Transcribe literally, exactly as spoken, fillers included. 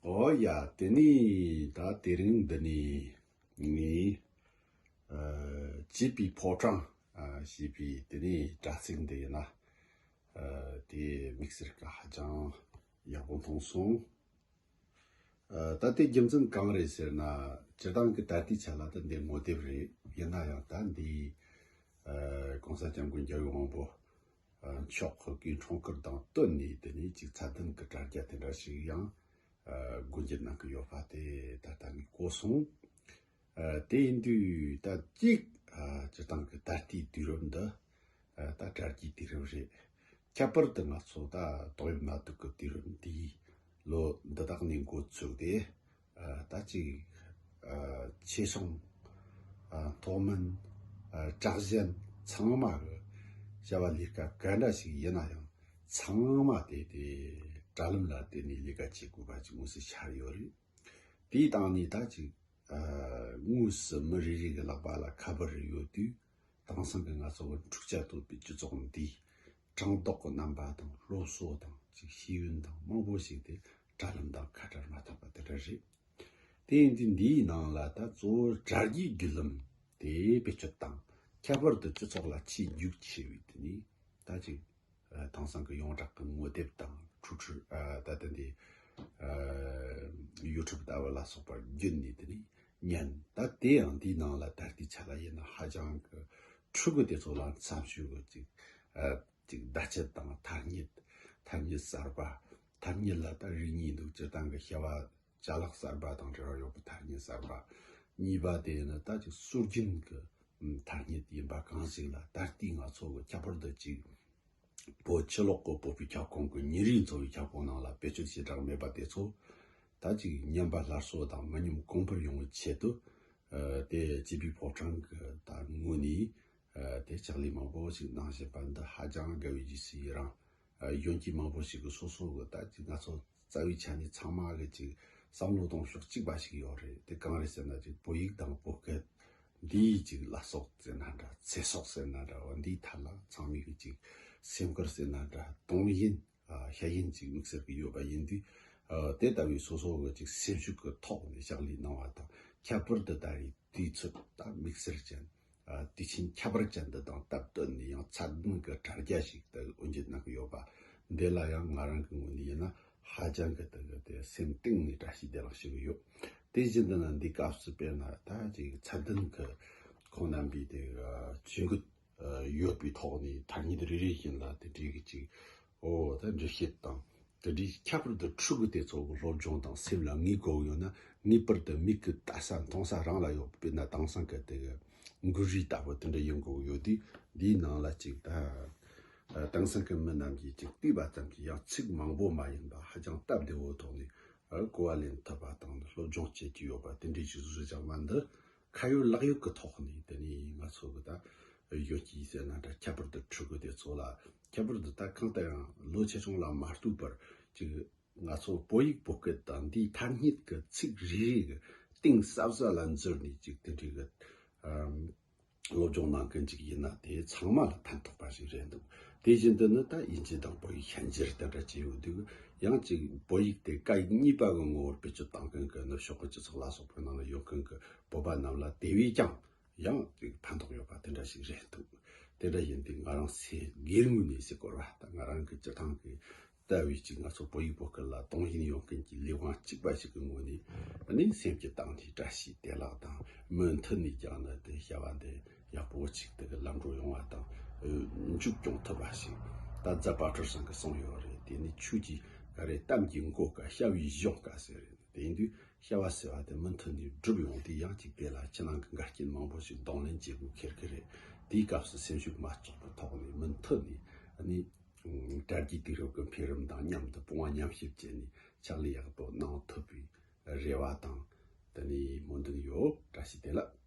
ཨོ་ཡ། དེ་ནས་ད་དེ་རིང་འདི་ནས་ངས་ཨ་བྱིས་པའི་ཕོ་བྲང་ཨ་ཞེས་པའི་དེ་ནས་དྲ་ཚིགས་འདི་ཡིན་ན། ཨ་དེ་དམིགས་བསལ་གྱི་ཧ་ཅང་ཡག་པོ་མཐོང་སོང་། ཨ་ད་དེ་རྒྱུ་མཚན་གང་རེད་ཟེར་ན། སྤྱིར་བཏང་གི་ད་ལྟའི་ཆ་ལ་ད་འདི་ངོ་དེབ་རེད། ཡིན་ན་ཡང་ད་འདི་ཨ་གོང་ས་སྐྱབས་མགོན་རྒྱལ་བའི་དབང་པོ་ཨ་མཆོག་གི་འཁྲུངས་སྐར་དང་བསྟུན་ནས་དེ་ནས་ཅིག་ཚད་ལྡན་གྱི་དྲ་རྒྱ་དེ་འདྲ་ཞིག་ཡང་ཨ་སྒོ་འབྱེད་གནང་གི་ཡོད་པ་དེ་ད་ལྟ་ངས་གོ་སོང་། ཨ་དེ་ཡིན་དུས་ད་གཅིག་ཨ་སྤྱིར་བཏང་གི་ད་ལྟའི་དུས་རབས་འདི་ཨ་ད་དྲ་རྒྱའི་དུས་རབས་རེད། ཁྱད་པར་དུ་ང་ཚོ་ད་ཏོག་དབྱིབས་ནད་དུག་གི་དུས་རབས་འདིའི་ལོ་འདི་དག་ནས་འགོ་ཚུགས་ཏེ། ཨ་ད་ཅིག་ཨ་ཆེད་སོང་ཨ་མཐོ་དམན་ཨ་དྲག་ཞན་ཚང་མ་གི་བྱ་བ་ལས་ཀ་ག་འདྲ་ཞིག་ཡིན་ན་ཡང་ཚང་མ་དེ་དེ་དྲ་ལམ་ལ་བརྟེན་ནས་ལས་ཀ་བྱེད་དགོས་པ་ཅིག་མངོན་གསལ་ཆགས་ཡོད་རེད། དེའི་སྟེང་ནས་ད་ཅིག་ཨ་དངོས་སུ་མི་རེ་རེ་གི་ལག་པ་ལ་ཁ་པར་རེ་ཡོད་དུས། དེང་སང་གི་ང་ཚོ་གི་འཁྲུག་ཆ་དོད་པའི་སྤྱི་ཚོགས་འདིའི་དྲང་ལྡོག་གི་རྣམ་པ་དང་སློབ་གསོ་དང་ཅིག་ཤེས་ཡོན་དང་མང་པོ་ཞིག་དེ་དྲ་ལམ་དང་ཁ་བྲལ་མ་ཐུབ་པ་དེ་འདྲ་རེད། དེ་ཡིན་དུས་འདིའི་ནང་ལ་ད་གཙོ་བོ་དྲ་རྒྱའི་བརྒྱུད་ལམ་དེ་བེད་སྤྱོད་བཏང་། ཁྱད་པར་དུ་སྤྱི་ཚོགས་ལ་ཆེས་རྒྱུགས་ཆེ་བའི་དེ་ནས་ད་ཅིག་ཨ་དེང་སང་གི་ཡོངས་གྲགས་ཀྱི་ངོ་དེབ་དང་འཕྲུལ་འཕྲུལ་ཨ་ད་ལྟ་འདི་ཨ་ཡུ་ཊུབ་ལྟ་བུ་ལ་སོགས་པ་བརྒྱུད་ནས་དེ་ནས་ཉན། ད་དེ་ཡང་འདིའི་ནང་ལ་ད་ལྟའི་ཆ་ལ་ཡིན་ན་ཧ་ཅང་གི་ཕྲུ་གུ་དེ་ཚོ་ལ་འཚམ་ཤོས་ཀྱི་ཅིག་ཨ་ཅིག་བརྡ་ཆད་དང་ཐ་སྙད། ཐ་སྙད་གསར་པ། ཐ་སྙད་ལ་ད་རིགས་གཉིས་འདུག་སྤྱིར་བཏང་གི་བྱ་བ་ཅ་ལག་གསར་པ་དང་འབྲེལ་བ་ཡོད་པའི་ཐ་སྙད་གསར་པ། གཉིས་པ་དེ་ནི་ད་ཅིག་སྲོལ་རྒྱུན་གྱི་ཐ་སྙད་ཡིན་པ་གང་ཞིག་ལ་ད་ལྟའི་ང་ཚོ་གི་ཁྱད་པར་དུ་ཅིག་བོད་ཕྱི་ལོགས་ཀྱི་བོད་པའི་ཁྱབ་ཁོངས་ཀྱི་ཉིན་རེའི་འཚོ་བའི་ཁྱབ་ཁོངས་ནང་ལ་བེད་སྤྱོད་བྱེ་བྲག་མེད་པ་དེ་ཚོ། ད་ཅིག་ཉམས་པ་སླར་གསོ་དང་མི་ཉམས་གོང་འཕེལ་ཡོང་བའི་ཆེད་དུ། ཨ་དེ་བྱིས་པའི་ཕོ་བྲང་གི་ད་ངོས་ནས་ཨ་དེ་ཕྱག་ལས་མང་པོ་ཞིག་གནང་བཞིན་པ་འདི་ཧ་ཅང་དགའ་བའི་རྗེས་སུ་ཡི་རང་། ཨ་གཞོན་སྐྱེས་མང་པོ་ཞིག་གིས་སོ་སོ་གི་ད་ཅིག་ང་ཚོ་རྩ་བའི་ཆ་ནས་ཚང་མ་གི་ཅིག་བསམ་བློ་གཏོང་ཕྱོགས་གཅིག་པ་ཞིག་ཡོད་རེད། དེ་གང་རེད་ཟེར་ན། ཅིག་བོད་ཡིག་དང་བོད་སྐད་འདིའི་ཅིག་བླ་སྲོག་ཟེར་ན་འདྲ། ཚེ་སྲོག་ཟེར་ན་འདྲ་བ། འདིའི་ཐད་ལ་ཚང་མས་གི་ཅིག་སེམས་ཁུར་ཟེར་ན་འདྲ། གདོང་ཡིན་ཨ་ཤ་ཡིན་ཅིག་དམིགས་བསལ་གི་ཡོད་པ་ཡིན་དུས། ཨ་དེ་ལྟ་བུའི་སོ་སོ་གི་ཅིག་སེམས་ཤུགས་ཀྱི་ཐོག་ནས་ཕྱག་ལས་གནང་བ་དང་། ཁྱད་པར་དུ་ད་རེས་དུས་ཚོད་ད་དམིགས་བསལ་ཅན། ཨ་དུས་ཆེན་ཁྱད་པར་ཅན་འདི་དང་སྟབས་བསྟུན་ནས་ཡང་ཚད་ལྡན་གྱི་དྲ་རྒྱ་ཞིག་ཏུ་དབུ་འབྱེད་གནང་གི་ཡོད་པ་འདི་ལ་ཡང་ང་རང་གི་ངོས་ནས་ཡིན་ན་ཧ་ཅང་གི་དེ་གི་དེ་སེམས་གཏིང་ནས་བཀྲ་ཤིས་བདེ་ལེགས་ཞུ་གི་ཡོད། དེ་བཞིན་དུ་ན་འདི་སྐབས་སུ་དཔེར་ན་ད་ཅིག་ཚད་ལྡན་གྱི་ཁོང་རྣམ་པའི་དེ་གི་ཇུས་འགོད་ཡོད་པའི་ཐོག་ནས་ཐ་སྙད་རེ་རེ་བཞིན་ལ་དེ་འདྲའི་གི་ཅིག་ཨོ་ད་འགྲེལ་བཤད་དང་། དེ་འདྲའི་ཁྱད་པར་དུ་ཕྲུ་གུ་དེ་ཚོ་གི་སློབ་སྦྱོང་དང་སེམས་ལ་ངེས་དགོས་ཡོད་ན། ངེས་པར་དུ་མིག་གིས་ལྟ་ས་མཐོང་ས་རང་ལ་ཡོད། དཔེར་ན་དེང་སང་གི་དེ་གི་འགུལ་རིས་ལྟ་བུ་དེ་འདྲ་ཡོང་དགོས་ཡོད་དུས། འདིའི་ནང་ལ་ཅིག་ད་དེང་སང་གི་མི་རྣམས་ཀྱིས་ཅིག་བལྟས་པ་ཙམ་གྱིས་ཡང་ཚིག་མང་པོ་མ་ཡིན་པ་ཧ་ཅང་སྟབས་བདེ་བོའི་ཐོག་ནས་གོ་བ་ལེན་ཐུབ་པ་དང་། སློབ་སྦྱོང་བྱེད་ཀྱི་ཡོད་པ་དེ་འདྲའི་ཅིག་བཟོ་བཞག་པ་འདི། ཁ་ཡོད་ལག་ཡོད་ཀྱི་ཐོག་ནས་དེ་ནས་ང་ཚོ་གི་ད་གཞོན་སྐྱེས་ཟེར་ན་འདྲ། ཁྱད་པར་དུ་ཕྲུ་གུ་དེ་ཚོ་ལ། ཁྱད་པར་དུ་ད་གང་ལྟར་ཡང་ལོ་ཆེ་ཆུང་ལ་མ་ལྟོས་པར་ཅིག་ང་ཚོ་བོད་ཡིག་བོད་སྐད་དང་འདིའི་ཐ་སྙད་ཀྱི་ཚིག་རེ་རེ་གི་གཏིང་ཟབ་ཟབ་ལ་འཛུལ་ནས་ཅིག་དེ་འདྲའི་གི་ཨམ་སློབ་སྦྱོང་གནང་མཁན་ཅིག་ཡིན་ན་དེ་ཚང་མ་ལ་ཕན་ཐོགས་པ་ཞིག་རེད་འདུག་དེ་བཞིན་དུ་ནི་ད་དབྱིན་ཇི་དང་བོད་ཡིག་ཤན་སྦྱར་དེ་འདྲ་བྱས་ཡོད་དུས། ཡང་ཅིག་བོད་ཡིག་དེ་སྐད་ཡིག་གཉིས་པ་གི་ངོ་བོར་བེད་སྤྱོད་གཏོང་མཁན་གྱི་ནུབ་ཕྱོགས་ཀྱི་སྤྱི་ཚོགས་ལ་སོགས་པའི་ནང་ལ་ཡོད་མཁན་གྱི་བོད་པ་རྣམས་ལ་དེ་བས་ཀྱང་ཡང་ཅིག་ཕན་ཐོགས་ཡོད་པ་དེ་འདྲ་ཞིག་རེད་འདུག་དེ་འདྲ་ཡིན་དུས་ང་རང་སེ་སྒེར་ངོས་ནས་ཟེར་དགོས་ར། ད་ང་རང་གི་སྤྱིར་བཏང་གི་ལྟ་བའི་ཅིག་ང་ཚོ་བོད་ཡིག་བོད་སྐད་ལ་དུང་ཞེན་ཡོད་མཁན་གྱི་ལས་དབང་གཅིག་པ་ཞིག་གི་ངོས་ནས་ནི་སེམས་ཀྱི་གཏིང་ནས་བཀྲ་ཤིས་བདེ་ལེགས་དང་། མུ་མཐུད་ནས་ཀྱང་ནི་དེ་བྱ་བ་འདི་ཡག་པོ་ཅིག་དེ་གི་ལམ་འགྲོ་ཡོང་བ་དང་། ཨ་མཇུག་སྐྱོང་ཐུབ་པ་ཞིག་ད་རྫ་དཔལ་སྤྲུལ་ཚང་གིས་གསུངས་ཡོད་རེད། དེ་ནི་ཆོས་ཀྱི་ག་རེ་གཏམ་གྱི་མགོ་བཀའ་བྱ་བའི་གཞུང་བཀའ་ཟེར་རེད། དེ་ཡིན་དུས་བྱ་བ་ཟེར་བ་དེ་མུ་མཐུད་ནས་བསྒྲུབས་ཡོང་དུས། ཡང་ཅིག་དེ་ལ་ཕྱི་ནང་གི་འགལ་རྐྱེན་མང་པོ་ཞིག་གདོང་ལེན་བྱེད་དགོས་ཁེལ་གི་རེད། དེའི་སྐབས་སུ་སེམས་ཤུགས་མ་བཅག་པའི་ཐོག་ནས་མུ་མཐུད་ནས་ནི་དྲ་རྒྱའི་དུས་རབས་ཀྱི་འཕེལ་རིམ་དང་མཉམ་དུ་དཔུང་བ་མཉམ་གཤིབ་བྱས་ནས་ཕྱག་ལས་ཡག་པོ་གནང་ཐུབ་པའི་རེ་བ་དང་དེ་ནས་སྨོན་འདུན་ཡོད། བཀྲ་ཤིས་བདེ་ལེགས།